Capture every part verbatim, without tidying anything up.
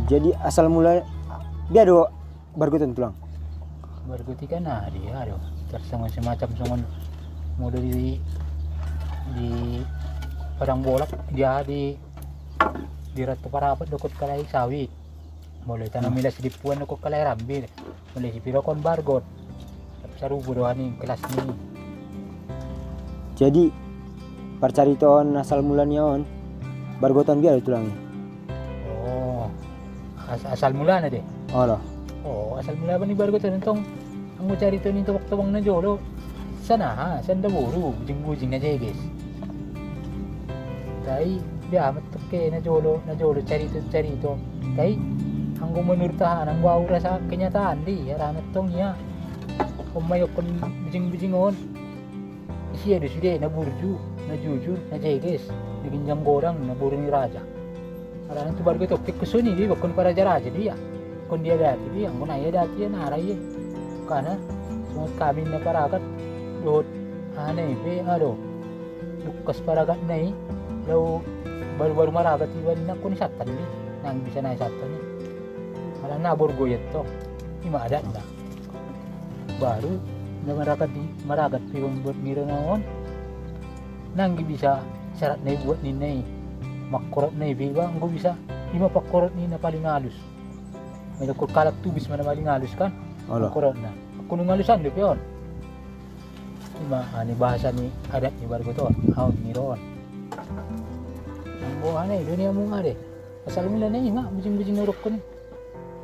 Jadi asal mula bia do bargoton, Tulang? Bargot i kan ade, ade. Tarsongon semacam songon mula di, di padang bolak, dia di, di Ratu Parapat dohot kalai sawit. Mula i tano milas di puan dohot kalai rambir. Mula i si piro kon bargot. Tapi sarubo do ani kelas ni. Jadi parcaritoon asal mula ni on, bargoton bia do, Tulang i? Oh, as-, asal mulana de? Olo. Oh, asal mula bani bargoton tong. Anggo carito ni tobang-tobang na jolo, san aha, san daboru, bujing-bujing na jeges. Tai bia ma toke na jolo, na jolo carito-carito. Tai anggo menurut aha, anggo au rasa kenyataan di, harana tong ia. Om mai okon bujing-bujing on. Isi ado sude na burju, na jujur, na jeges, na ginjang godang, na boru ni raja. Harana tu bargot toke kesoni di, bakon paraja raja dia. Kon dia dati dia, anggo na ia dati ia na arai ia. Karana songon kami na paragat dohot aha nai pe, ado. Lukas paragat nai, lau baru-baru maragat iba ni na kon i satan di. Nang bisa na i satan i. Harana borgoyot tong. Ima adatna. Baru na maragat di, maragat pe iba mambuat niro na on. Nang i bisa sarat na i buat ni na i. Mangkorot na i pe iba, anggo bisa ima pangkorot ni na paling alus. Melo ko kalak tubis ma na paling alus kan? Olo. Mangkorotna. Anggo nung alusan dope on. Ima ani bahasa ni adat ni bargoton, aun niro on. Anggo aha nai do ni amung ade. Asal mula nai ima bujing-bujing na urok ko ni.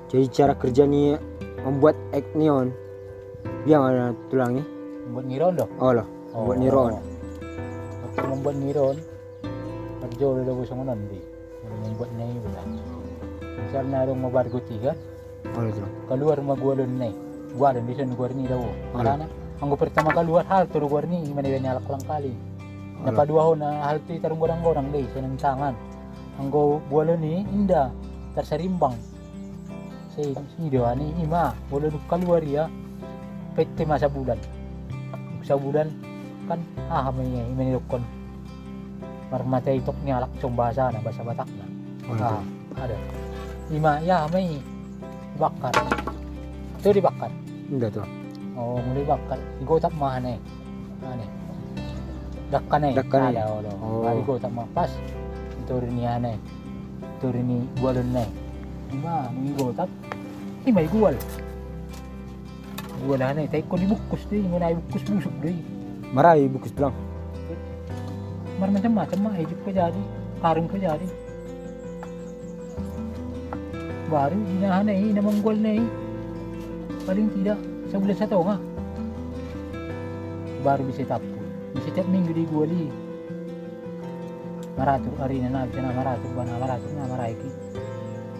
Jadi cara kerja ni membuat ek ni on, bia ma, Tulang i? Membuat niro on do? Olo, membuat niro on. Oh. Waktu membuat niro on, kerjo do dabo songon on di. Molo membuat nai, udah. Misalna adong ma bargot i kan? Olo, Tulang. Kaluar ma gualon nai. Gualon di son guar ni dabo. Olo. Karana anggo pertama kaluar halto do guar ni, ima na iba ni alak kolang kaling. Na paduahon na halto i tarunggodang-godang do i, sonang tangan. Anggo gualon i inda tarsarimbang. Sai, sai do ani ima, molo dung kaluar ia, paitte ma sabulan. Sabulan kan aha ma ia, ima nidokkon marmata itok ni alak, songon bahasana, bahasa Batakna. Olo. Ah, ado. Ima ia ma i dibakar. Tu dibakar. Inda tu. Oh, molo dibakar, digotap ma aha nai. Aha nai. Dakka nai. Dakka nai. Ado, olo. Oh. Adi gotap ma pas. Toru ni aha nai. Toru ni gualon nai. Ima, nung digotap. Ima digual. Digual aha nai, tai ingkon dibungkus do i, ingkon dibungkus busuk do i. Mara dibungkus, Tulang? Marmacam-macam ma, ijuk pe jadi, karung pe jadi. Baru di na aha nai, na manggual nai, paling tidak sabulan satonga. Baru bisa tampul. Bisa tiap minggu digual i. Maratur arina na, bisa na maratur, ba na maratur na maraiki.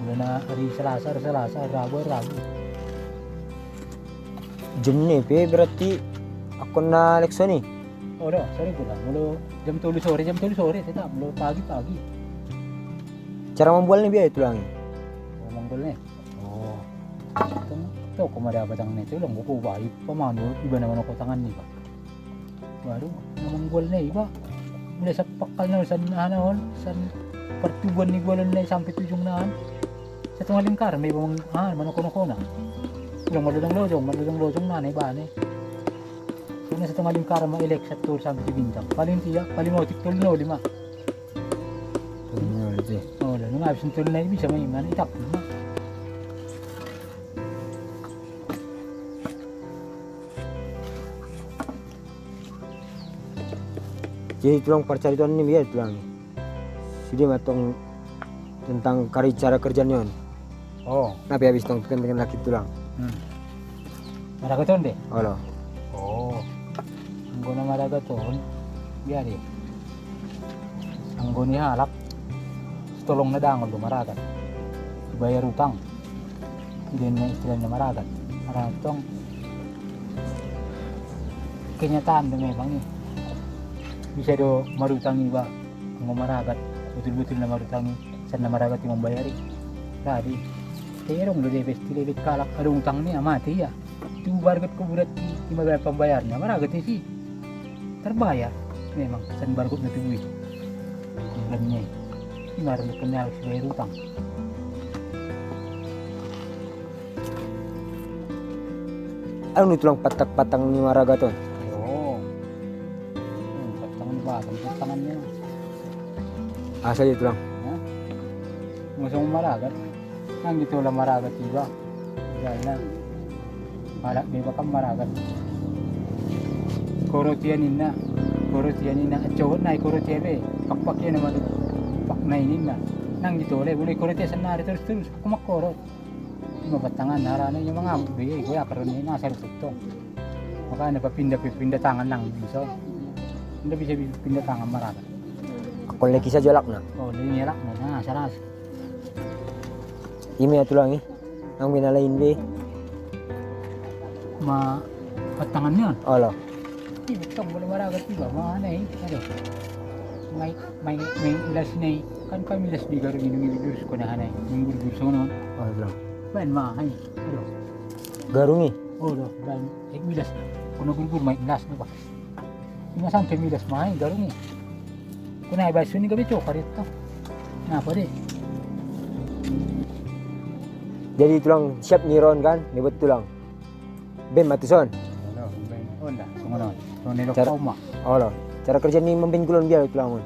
Molo na ari Selasa, ari Selasa, ari Rabu, ari Rabu. Jam ni pe berarti anggo na lekson i? Olo, sore pula. Molo jam tolu sore, jam tolu sore tetap. Molo pagi, pagi. Cara mambualna bia i, Tulang i? Oh, mambualna. Oh. Tong, toko ma da batang ni, Tulang, boko ba i pamangan do iba na manokotangan ni ba. Baru na manggual nai ba. Mula san pangkal na on, san aha na on, san pertubuan ni gualon nai sampe tu ujung na on. Satonga lingkaran ma iba mang-, ah, manoko-nokona. Ulang malojong-lojong, malojong-lojong na nai ba nai. Songon satonga lingkaran ma elek satu sampe tu ginjang. Paling tidak, paling otik tolu noli ma. Tolu noli. Oh, dah, nung abis tolu noli bisa ma i, mana i tampul ma. Jadi Tulang, parcaritoan ni bia, Tulang. Sude ma tong tentang kari-, cara kerja ni on. Oh. Na pe abis tong teken-teken lagi, Tulang. Hmm. Maragaton de? Olo. Oh. Anggo na maragaton, bia de. Anggo ni halak, sitolong na dangol do maragat. Dibayar utang. Istilah ni, istilah ni maragat. Maragat tong. Kenyataan do memang i. Bisa do marutang iba anggo maragat. Betul-betul na marutang i, san na maragat i mambayar i. Jadi, terong do debes, ti debes kalak, adong utang ni, ah, mate ia. Tu bargat ko burat i, ima bayar pambayarna, maragat i si. Terbayar memang, san bargut na tubu i. Kuburanna i. Ima ro na kena harus bayar utang. Anu tulang patang-patang ni maragat on? Oo. Hmm, patang ni batang, patangan ni. Asa i tulang? Ha? Musu maragat. Nang gitola maragat iba. Iba na. Malak ni bakam maragat. Korot iyan ina. Korot iyan ina. Aco nai korot iyan be. Pakpak iyan na madu. Pak nai ina. Nang gitola bole korot iyan sanari terus-terus. Kumak korot. Mabatangan na rana inya manga beye, goya karoni na saru tutong. Maka na papinda-pinda tangan nang bisa. Nda bisa pinda tangan maragat. Kon lagi sa jolak na. Oh, lagi ngelak na. Na, saras. Ime ya tulang i. Nang binalain be. Ma, patangan niyan. Olo. Ih, betong bole maragat iba, ma, anai, aduh. Mai, mai, mai ilas nai. Kan kami ilas di garung ini, ini durus ko na hanai. Minggu durus ko na. Oh, tulang. Ban ma, hai. Aduh. Garung i? Oh, do, ban. Eh, ilas. Kono gurgur mai ilas na ba. Ina sampe midas mai garung i. Kono ai basu ni gabe cokar itu. Na, pade. Jadi tulang siap ni ron kan, ni buat tulang. Ben matuson. Olo, ben. Onda, songono. Songono. Cara, olo. Cara kerja ni mamben gulon biar tulang.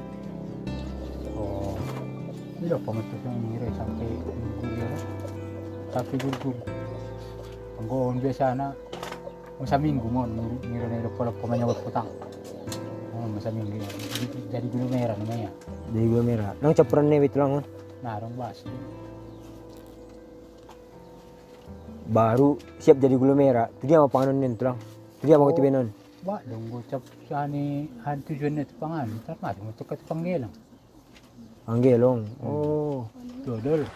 Oh. Ilo pamatuson ni re sampe gurgur ya. Sampe gurgur. Anggo on biasa na. Masa minggu mon, ngiro, ngiro, ngiro polo pamanya buat kutang. Oh, masa minggu. Jadi, jadi gula merah namanya. Jadi gula merah. Nang campuran ne be tulang mon? Na, rong bas. Baru siap jadi gula merah. Tu dia mau panganon nen tulang. Tu dia mau ketibenon. Ba, dong gocap sani han tujuan ne tu pangan. Tar masuk tu kat panggelang. Panggelong. Oh. Dodol.